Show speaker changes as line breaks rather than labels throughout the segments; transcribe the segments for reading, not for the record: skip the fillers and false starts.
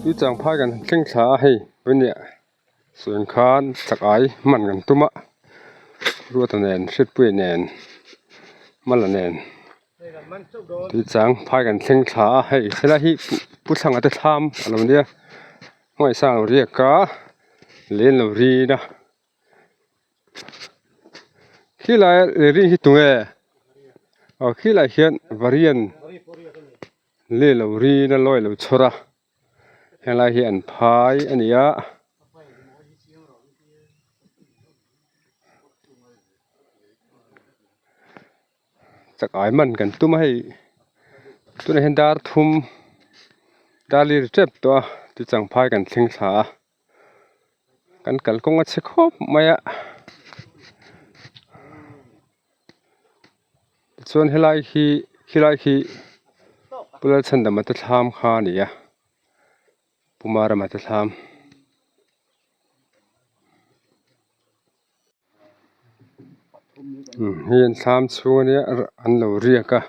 Tuichang phai kan thleng thla a hei vawnia suan khan chakai hman kan tum a Ruata nen Hriatpuia nen Mala nen tuichang phai kan thleng thla a hei helai hi pu thlanga te thlam a lo nia hmangaihsang a lo riak a lei an lo rin a khilai lei rin hi tunge aw khilaiah hian varian. Lei lo rin a lawi lo chhawr a helai hi an phai a ni a. Chakai man kan tum a hei tunah hian dar thum dar lir tep tawh a tichang phai kan thleng thla a kan kalkawng a chhe khawp mai a tichuan helai hi khilai khi Pu Lalchhandama te thlam kha a ni a Pu Marama te thlam. Hei an thlam chhung ania an lo riak a.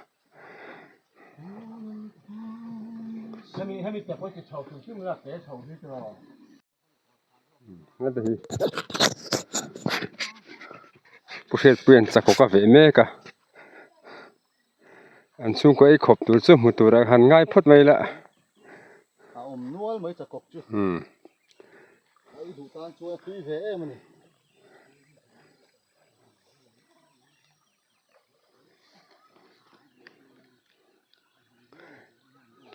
Pu Hriatpuia'n chakawk a veh mek a an chhungkaw ei khawp tur chu hmu tur a han ngai phawt mai la umm.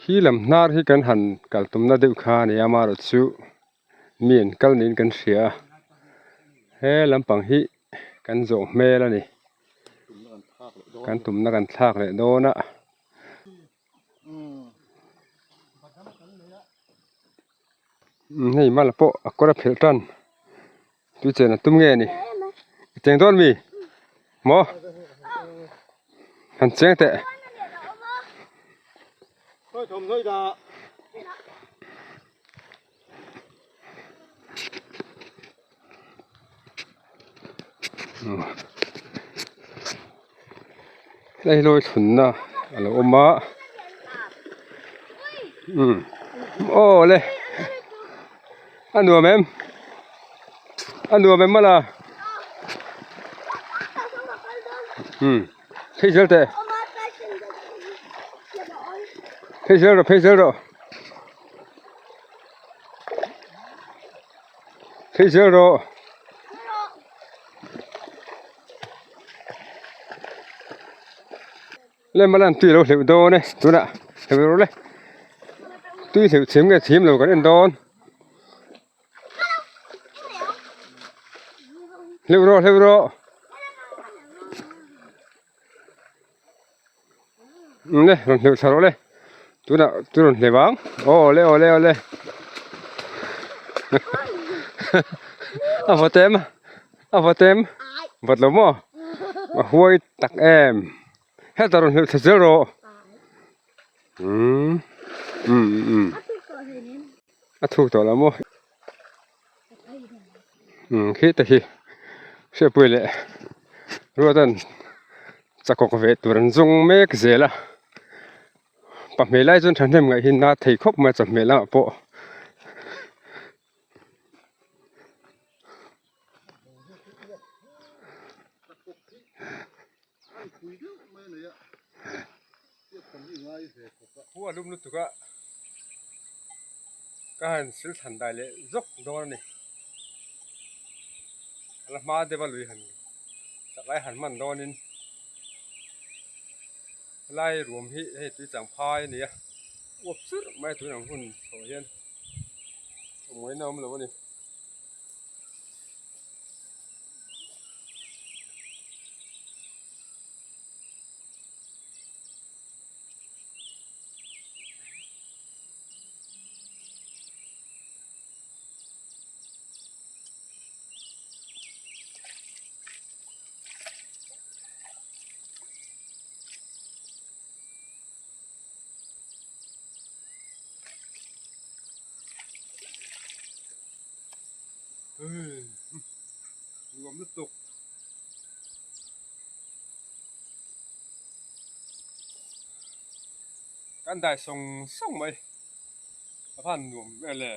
Khi lam hnar hi kan han kal tumna deuh kha a ni a amaherawh chu mi an kal niin kan hria a he lampang hi kan zawh hmel a ni kan tumna kan thlak leh dawn a. Hei mala pawh a kawr a phelh tan tui chen a tum nge ni i cheng dawn mi maw han cheng teh. Hei lawi thlunna a lo awm a umm aw le a nuam em a nuam em mala umm phei zel teh phei zel rawh phei zel rawh. Phei zel rawh. Lem a lan tui lo hleuh dawn e tunah hleuh rawh le tui hleuh chhim nge chhim lo kan en dawn hleuh rawh hleuh rawh. Le rawn hleuh thla rawh le tunah chu rawn hleuh ang aw le aw le aw le a vawt em a vawt em vawt lo maw a huai tak em hetah rawn hleuh thla zel rawh umm umm umm a thuk tawh lo maw umm khi te hi hriatpui leh ruatan chakawk ve tur an zawng mek zel a pahmeh lai chuan thahnem ngaih hi na thei khawp mai a chawhmeh lamah pawh. Khua a lum lutuk a ka han sil thlan dai leh zawk dawn a ni a la hma deuh a lui han chak lai han hman dawnin helai ruam hi hei tui chang phai a ni a uap churh mai a tun ang hun chhoh hian awmawina a awm lo a ni. Nuam lutuk. Kan dai sawng sawng mai. A van nuam vel e.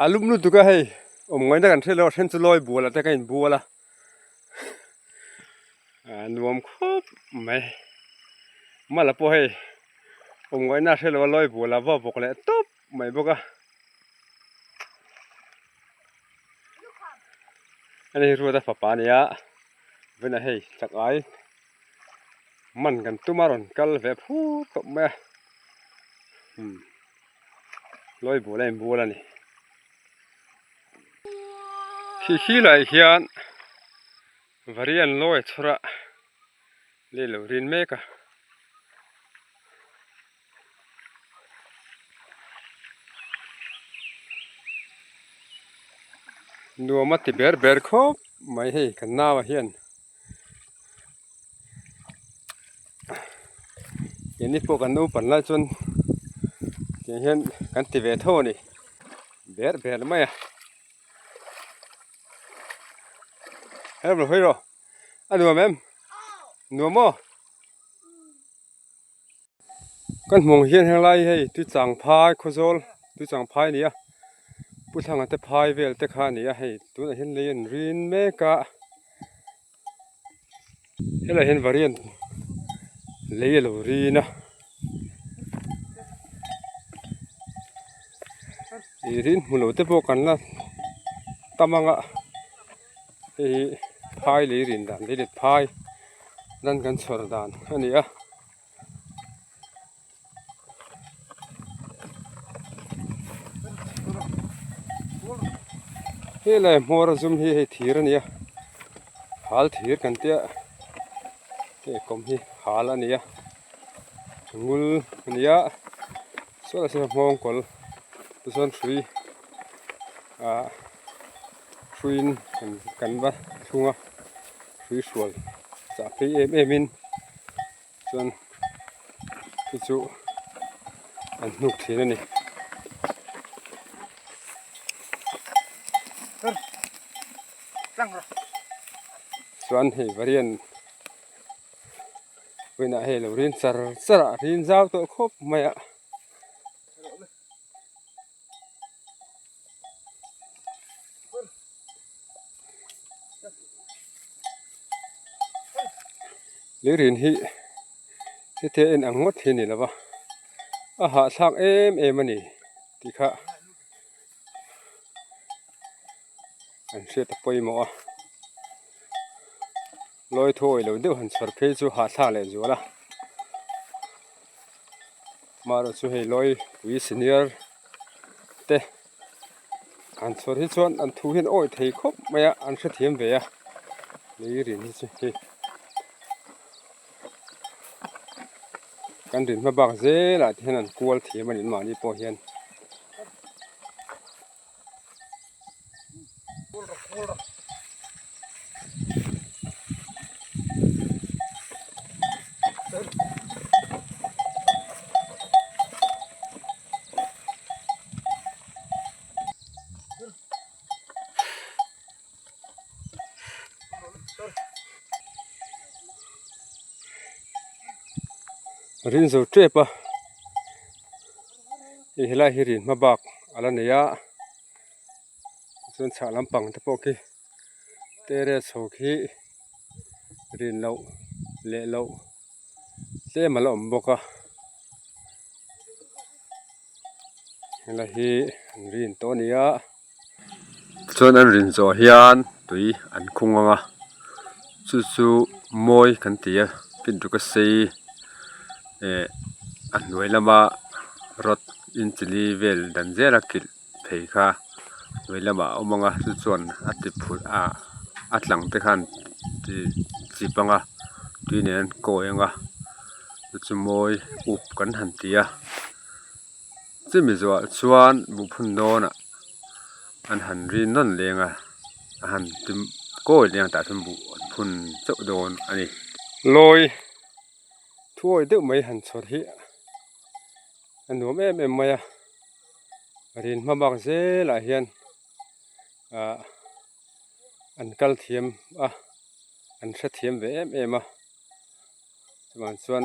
A lum lutuk a hei awm ngaihna kan hre lo a then chu lawi bual ah te ka inbual a a nuam khawp mai mala pawh hei awm ngaihna a hre lo a lawi bual ah va bawk leh tawp mai bawk a ani hi Ruata fapa a ni a vawiinah hei chak ai man kan tum a rawn kal ve phur khawp mai a umm. Lawi bual a inbual a ni. Khi khi lai hian varian lawi chhawr a lei lo rin mek a. Nuam a ti ber ber khawp mai hei kan nau ah hian. Keini pawh kan naupan lai chuan tiang hian kan ti ve tho a ni ber ber mai a hello hawi rawh a nuam em nuam maw kan hmuh ang hian helai hei tuichang phai khawzawl tuichang phai a ni a pu thlanga te phai vel te kha a ni a hei tunah hian lei an rin mek a. Helai hian variant lei a lo rin a ih rin hmu lo te pawh kan la tam ang a hei hi phai lei rin dan lei let phai dan kan chhawr dan a ni a. Helai hmawr a zum hi hei thir a ni a hal thir kan tia hei kawm hi hal a ni a ngul a ni a saw lah sawn nghawng kawl tichuan hrui ah hruiin kan va thlung a hrui hrual chah phei em em in. Chuan chu chu an hnuk thin a ni. Chuan hei varian vawiinah hei lo rin char char a rin zau tawh khawp mai a. Leirin hi hetiang a inang ngawt hi a ni lo va a hahthlak em em a ni tih kha an hriat a pawimawh a lawi thawi lo deuh han chhawr phei chu hahthlak leh zual a amaherawhchu hei lawi pui senior te an chhawr hi chuan an thu hian awi thei khawp mai a an hrethiam ve a lei rin hi chu hei kan rin hma bak zelah te hian an kual thiam a ni mahni pawh hian. Rin zo tep a hei helai hi rin hma bak a la nei a chuan chhah lampang te pawh khi terrace ho khi rin loh leh loh tlem a la awm bawk a helai hi an rin tawh a ni a. Chuan an rin zawh hian tui an khung ang a chu chu mawi kan ti a finruk a sei eh a hnuai lama rod inchi li vel dan zel a kilh phei kha hnuai lamah a awm ang a chu chuan a ti phut a a tlang te khan ti chip ang a tui nen an kawi ang a chu chu mawi up kan han ti a. Chumi zawhah chuan buhphun dawnah an han ri nawn leng a a han ti kawi leng a tah chuan buh an phun chauh dawn a ni. Lawi thuawi deuh mai han chhawr hi a nuam em em mai a rin hma bak zelah hian ah an kal thiam a. an hrethiam ve em em a chuvang chuan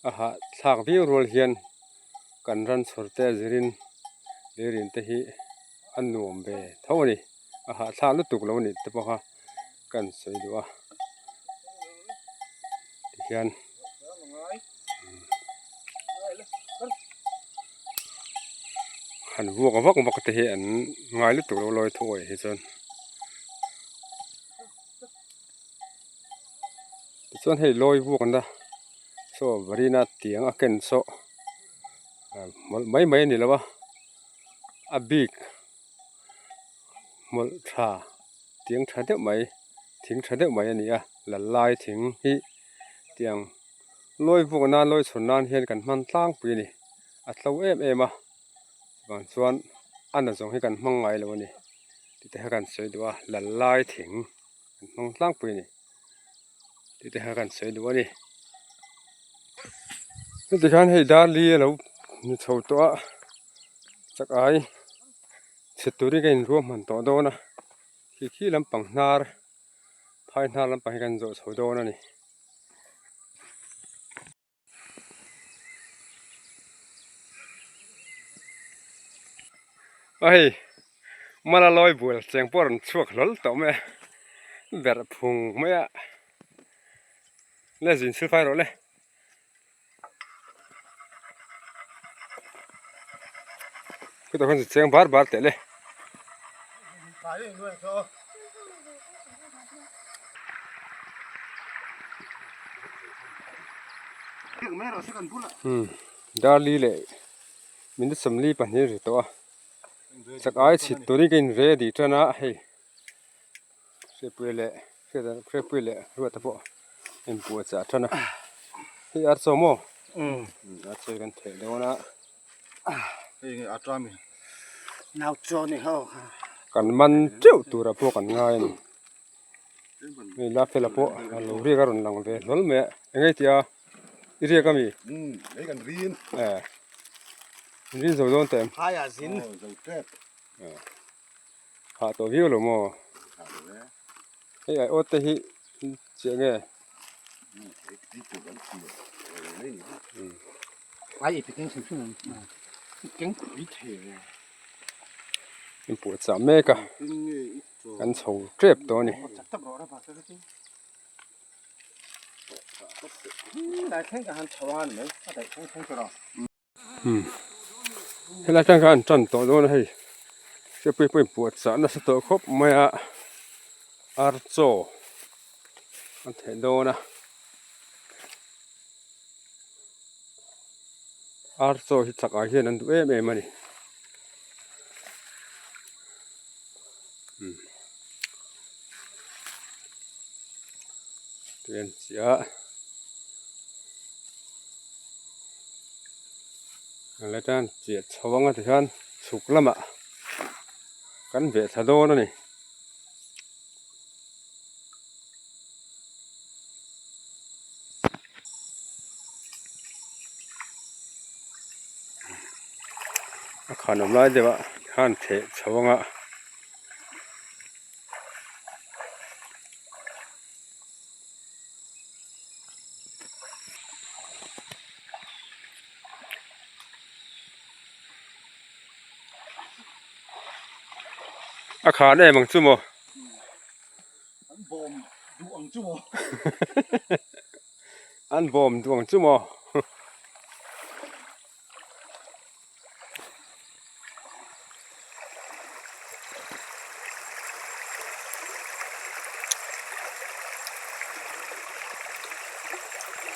a hahthlak viau rual hian kan ran chhawr te a zirin leirin te hi a nuam ve tho a ni a hahthlak lutuk lo a nih te pawh kha kan sawi duh a tihian. Han vuak vak vak te hi an ngai lutuk lo lawi thuai hi chuan tichuan hei lawi vuak na saw varina tiang a ken saw mawlh mai mai a ni lo a a bik hmawlh tha tiang tha deuh mai thing tha deuh mai a ni a la lai thing hi tiang lawi vuak nan lawi chhawn nan hian kan hman tlangpui a ni a tlo em em a chuvang chuan a na zawng hi kan hmang ngai lo a ni tih te kha kan sawi duh a la lai thing kan hmang tlangpui a ni tih te kha kan sawi duh a ni heti khan hei darli a lo ni chho tawh a chak ai chhe turin ka inruahman tawh dawn a khi khi lampang hnar phai hnar lampang hi kan zawh chho dawn a ni. A hei mala lawi bual cheng pawh a rawn chhuak hlawl tawh mai a berh phung mai a le zin silfai rawh le. Khutah khan cheng bar bar teh le. Darli leh minute 42 ri tawh a chak ai chhit turin ka in ready tan a hei Hriatpuia leh Hriatpuia leh Ruata pawh inpuah chah tan a hei ar chaw maw ar chaw hi kan theh dawn a kan man teuh turah pawh kan ngai a ni hei la fela pawh a lo riak a rawn lang ve hlawl mai a eng nge tia i riak ami in rin zo dawn teh em. Hah tawh viau lo maw? Hei ai awt te hi chiah nge? Inpuah chah mek a, kan chho tep tawh a ni. Helai atang khan an tan tawh dawn a hei hriatpui pawhin puah chah nasa tawh khawp mai a ar chaw an theh dawn a ar chaw hi chak ah hian an duh em em a ni tui an chiah a. Helai chuan chiah chho anga tikhian chhuk lamah kan veh thla dawn a ni. A khan awm lai deuh ah khan theh chho anga. A khan em ang chu maw?
An bawm duh ang chu maw?
An bawm duh ang chu maw?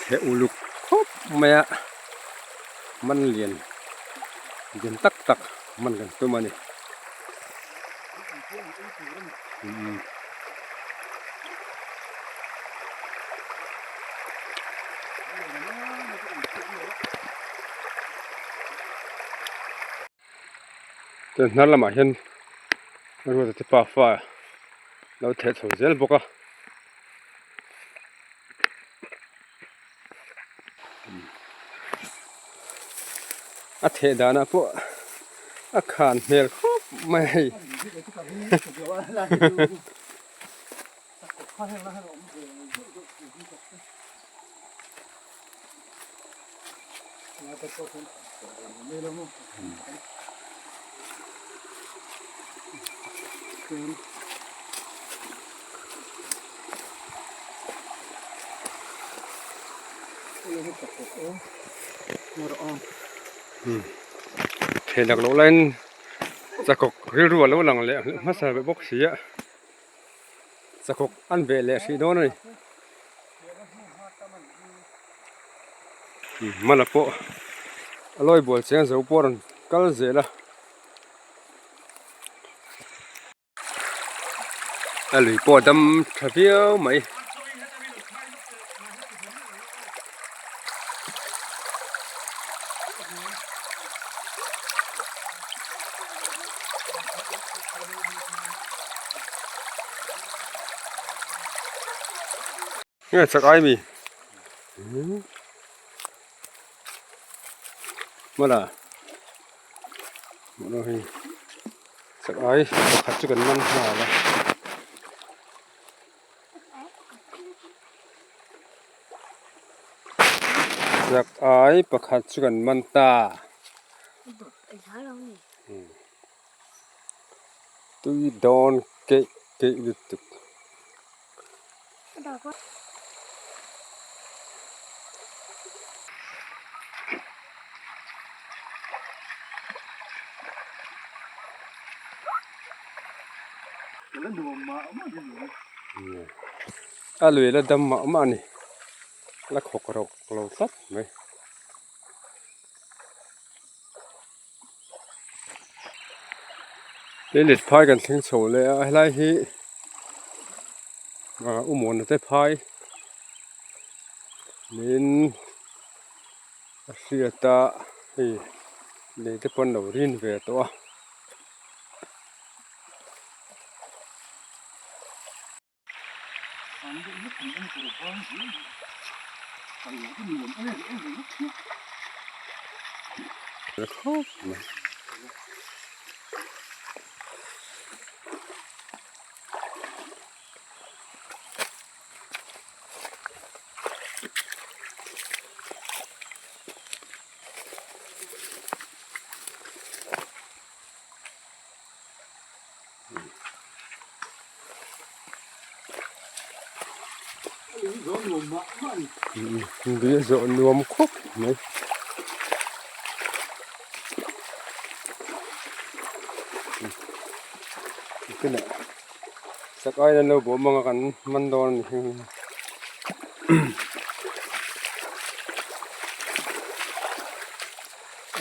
He uluk khawp mai a man lian lian tak tak man kan tum a ni. Chuan hnar lamah hian ruata te pafa lo theh chho zel bawk a. A theh danah pawh a khan hmel khawp mai a hei. Thei lak loh laiin chakawk rilru a lo lang leh hmasa ve bawk si a chakawk an veh leh hrih dawn a ni hmala pawh a lawi bual chiang zo pawh a rawn kal zel a. A lui pawh a dam tha viau mai. Nge chak ai mi Mala Mala hei chak ai pakhat chu kan man nghal a. Chak ai pakhat chu kan man ta. Tui dawn keih keih lutuk. A lui la dam mah mah a ni la khawk rawk lo tlat mai. Leilet phai kan thleng chho leh a helai hi ah u muana te phai niin a hriat a hei lei te pawh an lo rin ve tawh a. Lui a zawh nuam khawp mai. Tunah sak aiin an lo bawm ang a kan man dawn a ni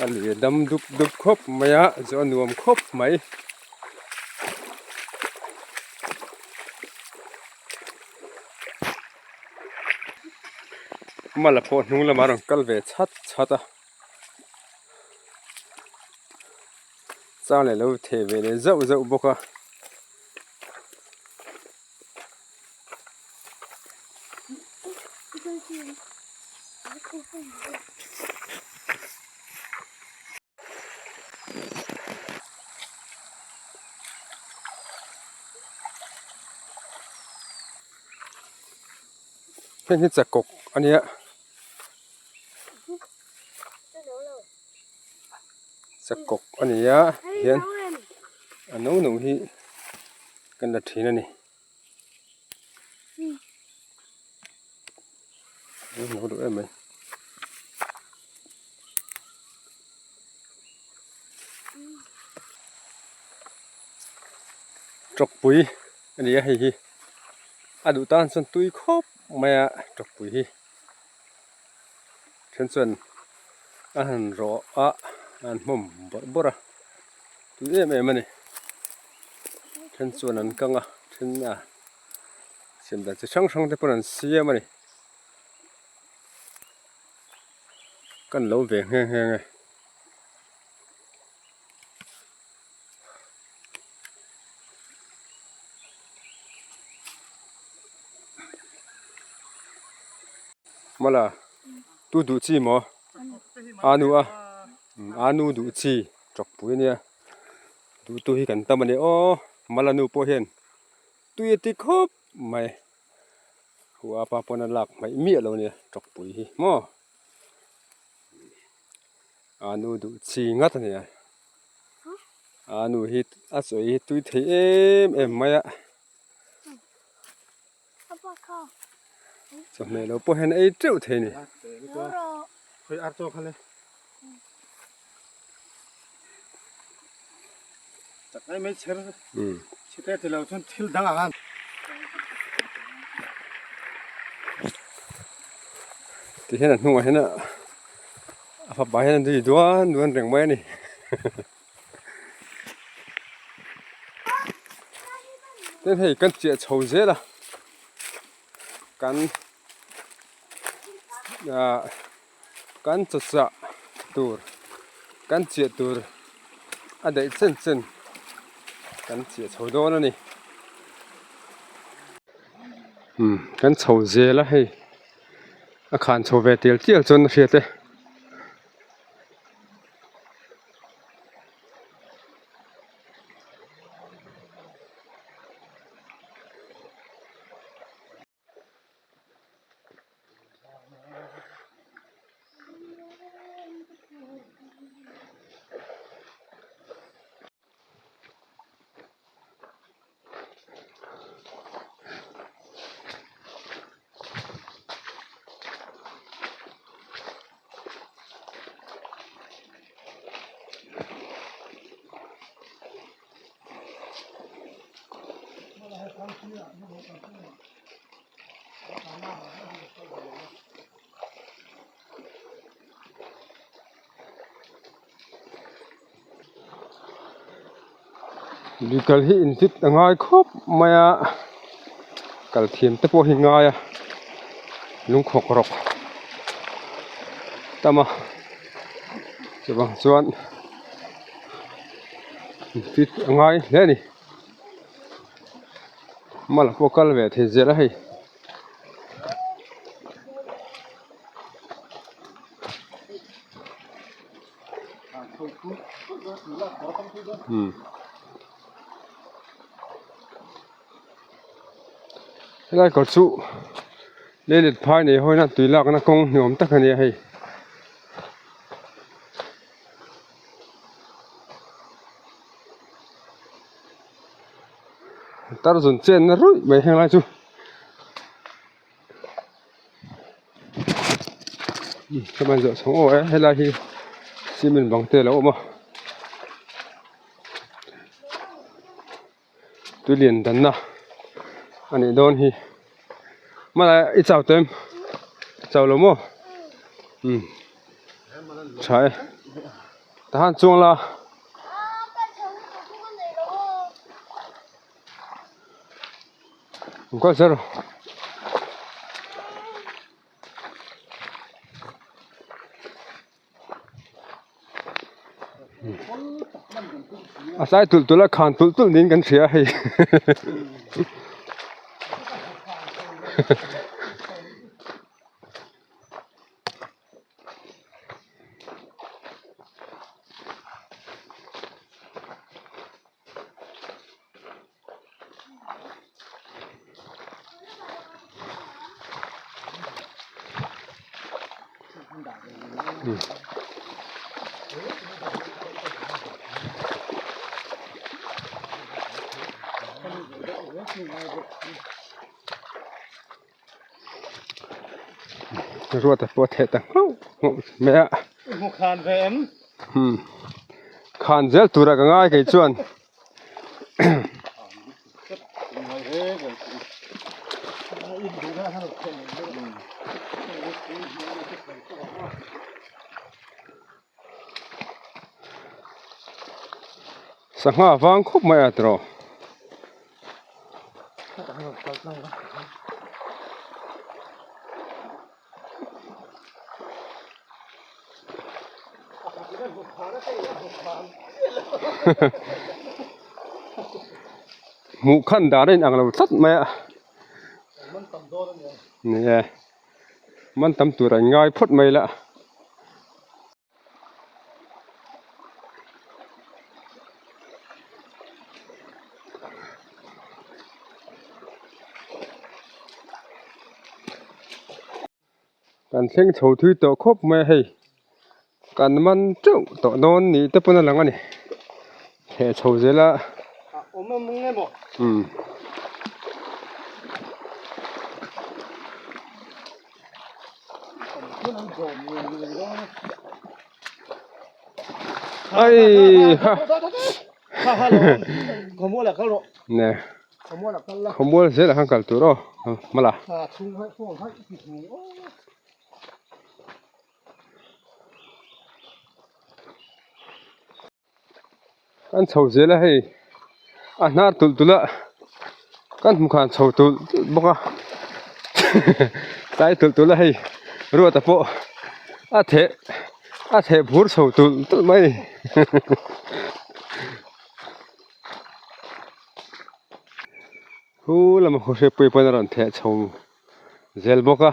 a lui a dam dup dup khawp mai a zawh a nuam khawp mai. Mala pawh hnung lamah a rawn kal ve chhat chhat a chang leh lo theh ve leh zauh zauh bawk a. Heng hi chakawk a nia chakawk a ni a hian a no no hi kan la thin a ni no duh em mai. Tawkpui a ni a hei hi a duh tan chuan tui khawp mai a tawkpui hi then chuan a han rawh a an hmawm bawrh bawrh a tui em em a ni then chuan an kang a then a siam dan chi hrang hrang te pawn an siam a ni. Kan lo ve nghe nghe nge. Mala tu duh chi maw anu a anu duh chi tawkpui ania duh tu hi kan tam ania aw mala nu pawh hian tui a ti khawp mai. Hu apa pawn a lak hmaih miah lo nia tawkpui hi maw a nu duh chi ngat a nia a nu hi a chaw hi tui thei em em mai a chawhmeh lo pawh hian a ei teuh thei a ni. Ti hian a hnungah hian a fapa hian a zui duan duan reng mai a ni. Tin hei kan chiah chho zel a kan ah Kan chawchah tur kan chiah tur a daih chen chen kan chiah chho dawn a ni. Umm kan chho zel a hei a khan chho ve tial tial chuan a hriat e. Lui kal hi inzit a ngai khawp mai a kal thiam te pawh hi ngai a lungkhawk rawk tam a chuvang chuan inzit a ngai hle a ni. Mala pawh kal ve thei zel a hei. Umm helai kawr chu leilet phai nei hawiin a tui lakna kawng ni awm tak a ni a hei. Tar zawn chenna ruih mai heng lai chu chuan zawh chhawng aw e helai hi cement bang te a lo awm a tui lian danna a nih dawn hi hmanah i chau tawh em chau lo maw umm tha e tahan chuang la. Kawt zar a sai tulh tulh a khan tulh tulh niin kan hria a hei Ruata pawh a theh ta nghauh nghauh mai a. Khan zel tura ka ngai kei chuan. Sangha vang khawp mai a tiraw. Hmuh khan dan a inang lo tlat mai a ni e man tam tur an ngai phawt mai la. Kan thleng chho thui tawh khawp mai a hei kan man teuh tawh dawn ni te pawn a lang a ni theh chho zel a umm. Ai ha ne khawmual zelah khan kal tur aw hmala. Kan chho zel a hei a hnar tulh tulh a kan hmu khan chho tulh tulh bawk a tlai tulh tulh a hei ruata pawh a theh a theh phur chho tulh tulh mai a ni. Hu lama khawhriatpui pawn a rawn theh chho zel bawk a.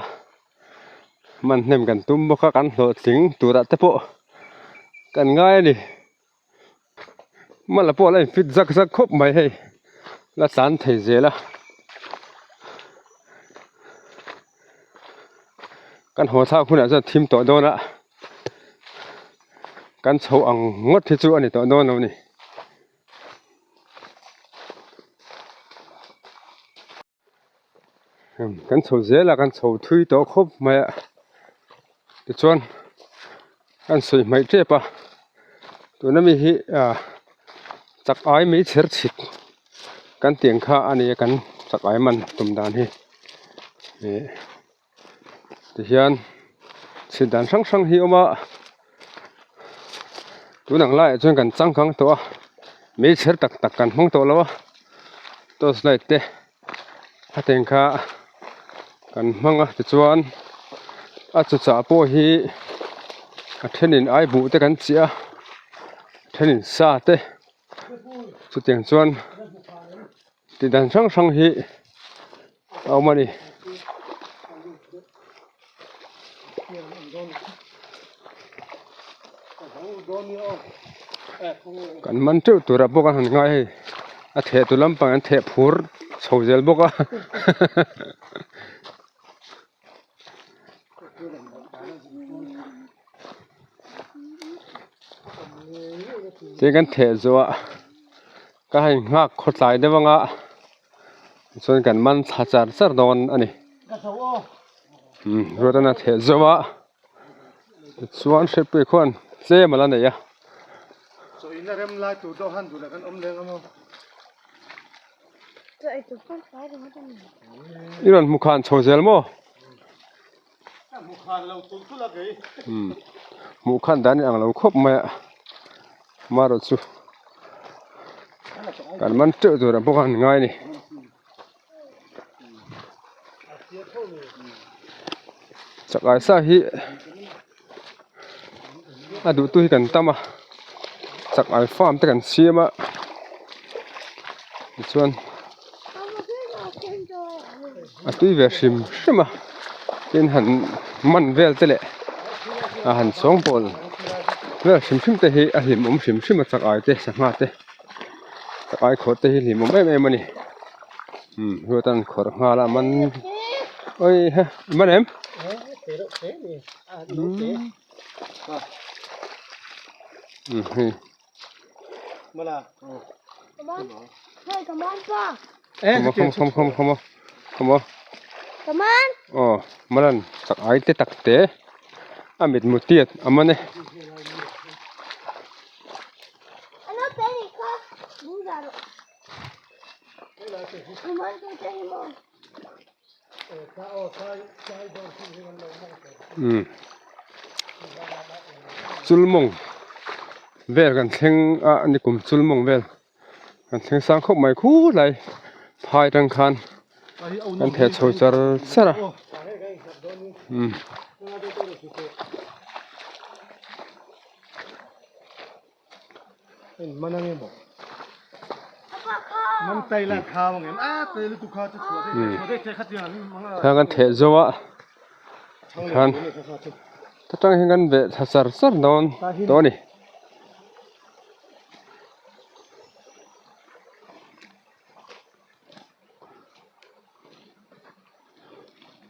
Hman hnem kan tum bawk a kan hlawhtling turah te pawh kan ngai a ni hmala pawh a la in fit zak zak khawp mai hei la tlan thei zel a kan haw thlak hunah chuan thim tawh dawn a kan chho ang ngawt hi chu a ni tawh dawn lo a ni. Kan chho zel a kan chho thui tawh khawp mai a tichuan kan sawi hmaih tep a tuna mi hi ah chak ai mai chher chhit kan tih ang kha a ni a kan chak ai man tum dan hi ih tihian chhit dan hrang hrang hi a awm a tun ang laiah chuan kan changkang tawh a meichher tak tak kan hmang tawh lo a torch light te a teng kha kan hmang a tichuan a chawchah pawh hi a thenin ai buh te kan chiah a a thenin sa te chutiang chuan tih dan hrang hrang hi a awm a ni. Kan man teuh turah pawh kan han ngai hei a theh tu lampang an theh phur chho zel bawk a tin kan theh zawh ah ka hei nghak khawtlai deuh anga chuan kan man thla char char dawn a ni ruat a theh zawh a tichuan hrepui khuan tlem a la nei a. I rawn hmu khan chho zel maw? Hmuh khan dan in ang lo khawp mai a marawh chu kan man teuh tur ah bawk a an ngai a ni. Chakai sa hi a duh tu hi kan tam a chakai farm te kan siam a tichuan a tui ve hrim hrim a tin han man vel te leh a han sawngbawl vel hrim hrim te hi a hlimawm hrim hrim a chakai te sangha te chakai khawrh te hi hlimawm em em a ni umm ruat an khawrh nghal a man awi he man em umm hei. Khom khom khom khom khom aw malan chak ai te tak te a mit mu tiat a man e. Umm chulmawng vel kan thleng a ni kum chulmawng vel kan thleng sang khawp mai khur lai phai atang khan kan theh chho char char a umm. Thla kan theh zo a tikhan ta tang hian kan veh thla char char dawn tawh a ni.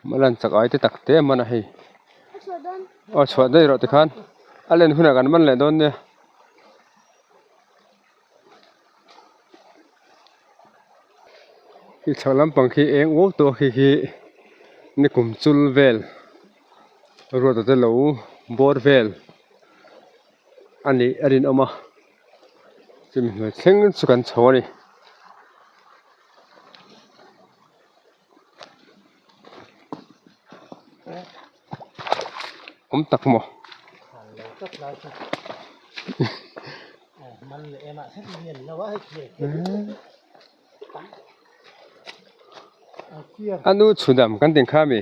Hma lan chak ai te tak te a man a hei. Aw chhuah daih rawh tikhan a len hunah kan man leh dawn nia. Khi chhak lampang khi eng uau tawh khi khi ni kum chul vel ruat a te lo bawr vel a nih a rinawm a chumi hnuai thleng chu kan chho a ni. Awm tak maw? A nu chhudam kan tih kha mi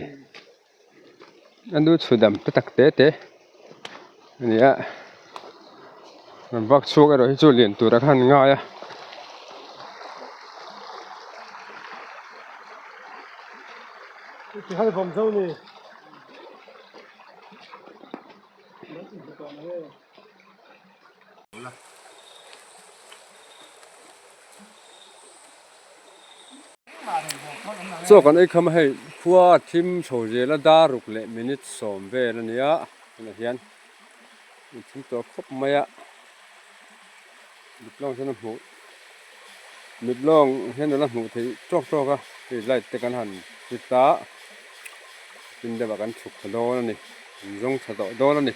a nu chhudam te tak te te a ni a rawn vak chhuak erawh hi chu lian tur a khan ngai a. Chaw kan ei kham a hei khua a thim chho zel a dar ruk leh minute sawm vel a nia tunah hian in thim tawh khawp mai a mit lawng hian a hmuh mit lawng hian a la hmuh theih tawk tawk a hei light te kan han hlit a tin deuh ah kan chhuk thla dawn a ni kan zawng thla tawh dawn a ni.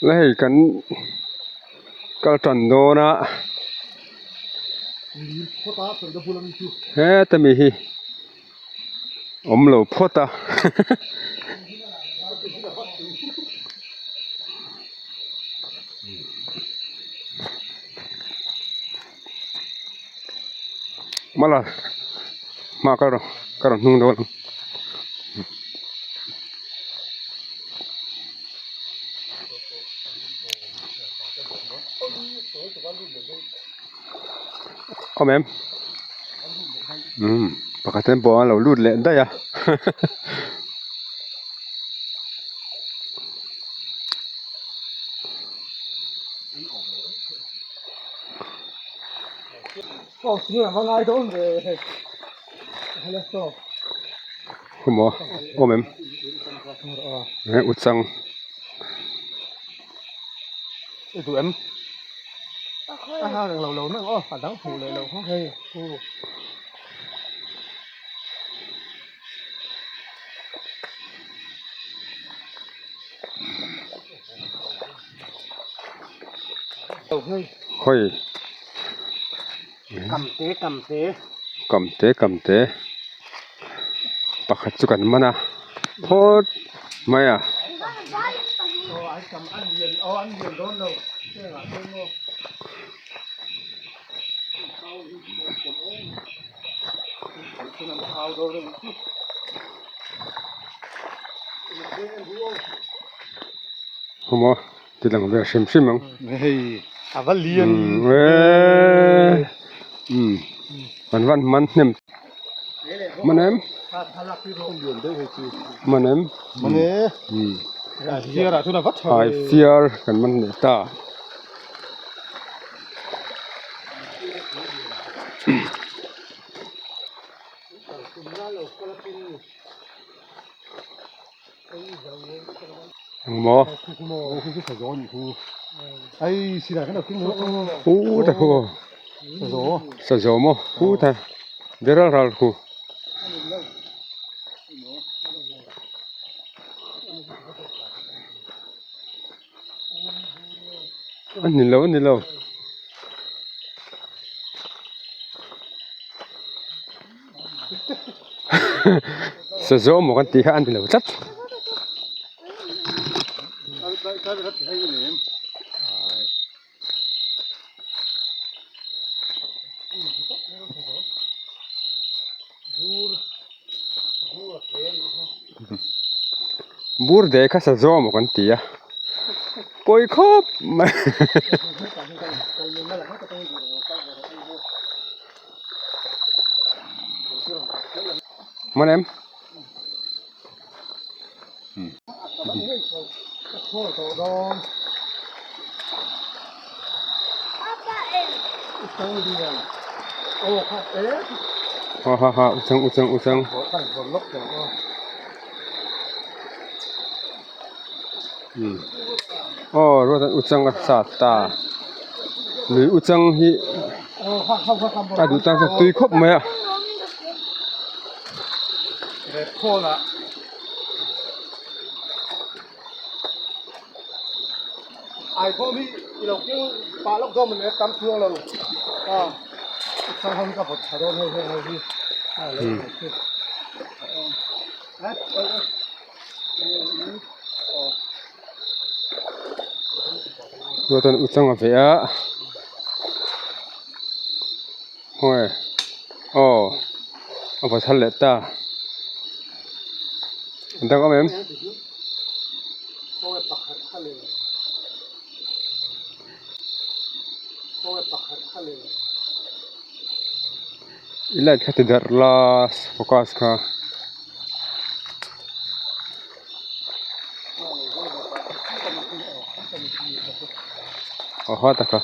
La hei kan kal tan dawn a heta mi hi awm lo phawt a mala hma ka rawn ka rawn hnung dawn ang. Awm em umm pakhat hian bawng a lo lut leh daih a Khaw awm em he u chang Khawi Kamte kamte pakhat chu kan man a phawt mai a. Khaw maw ti lang ve hrim hrim ang. Umm kan van man hnem man em man em umm ai fiar kan man leh ta. Engmaw? Hu ta khu Sazo maw hu ta deral ral khu. A ni lo a ni lo. Sazo maw kan tih kha a ni lo tlat. Bur de kha sazo maw kan ti a pawi khawp mai. Hman em? Ha ha ha uchang uchang uchang. Aw ruat an uchang a sat ta lui uchang hi a duh tan chuan tui khawp mai a. Ruatan u chang a veh a khawnge aw a vaw thar leh ta a dang awm em. I light kha ti darh la focus kha. Aw ha taka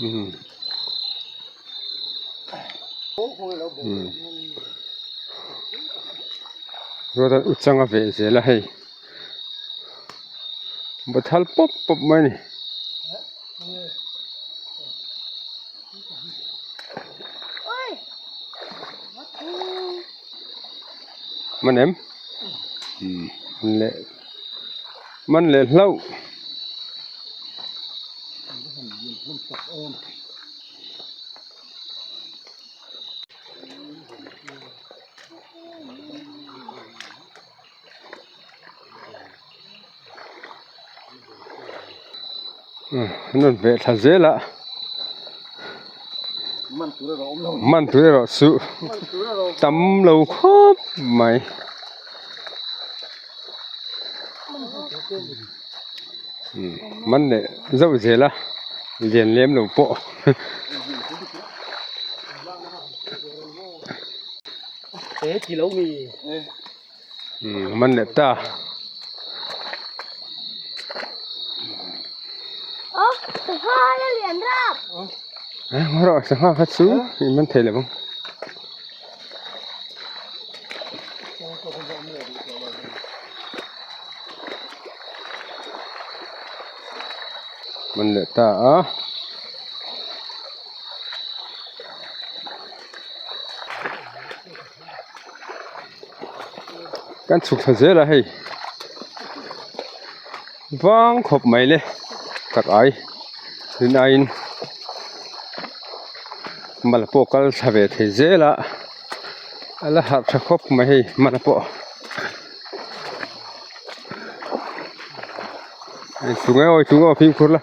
umm umm ruat a uchang a veh zel a hei bathal pawp pawp mai a ni. Man em man leh man leh hlauh. An rawn veh thla zel a man tur erawh chu tam lo khawp mai man leh zauh zel a lian lem lo pawh. Man leh ta. Rawh sangha kha chu i man thei lo ang. Man leh ta a. Kan chhuk thla zel a hei vang khawp mai le tak ai rin aiin mal pawh kal thla ve thei zel a a la harh tha khawp mai hei mal pawh tunge awi tunge aw fimkhur la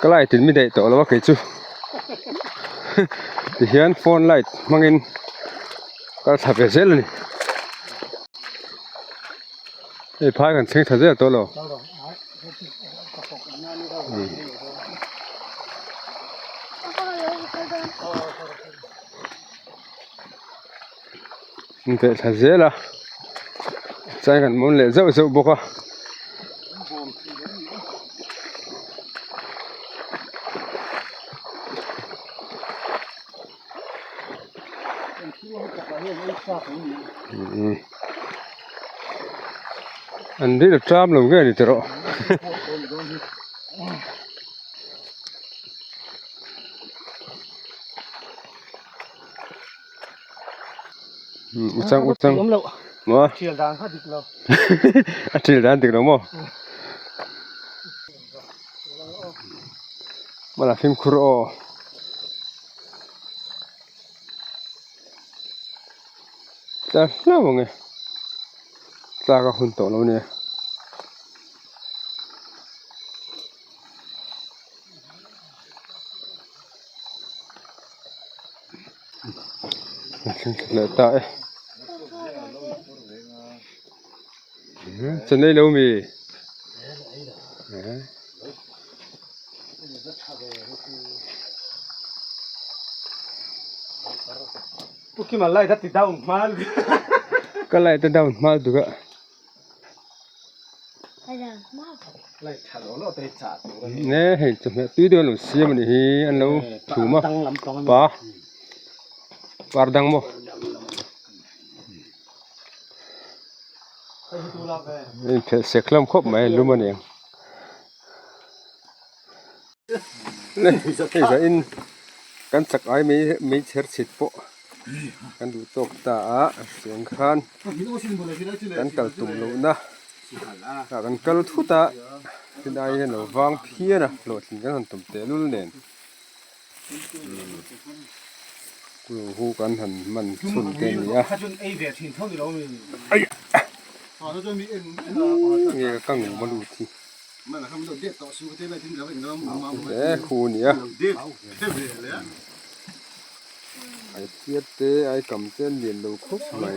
ka light in mi daih tawh lo a kei chu tihian phone light hmangin kal thla ve zel a ni hei phai kan thleng thla zel tawh lo an veh thla zel a chuan kan mawn leh zauh zauh bawk a. An ril ṭam lo nge ni tawh Uchang uchang maw
Thial dan kha dik lo.
A thial dan dik lo maw? Mala fimkhur aw. Tla hlauh ang e. Tlak a hun tawh lo nia. Leh ta e chennai lo mi ka light a down hma duh a. Ne hei chawhmeh tui deuh an lo siam a nih hi an lo thum a pa par dang maw. A inphelh sek hlawm khawp mai lum a niang. Hei zahin kan chak ai mai meichher chhit pawh kan duh tawk ta a chuan khan kan kal tum lohna ah kan kal thut a helai hian a lo vang phian a hlawhtlin kan han tum tehlul nen. Kung hu kan han hman chhun te a ni a. Nge ka ngum a lut hi. E khu a ni a. Ai phiat te ai kam te an lian lo khawp mai.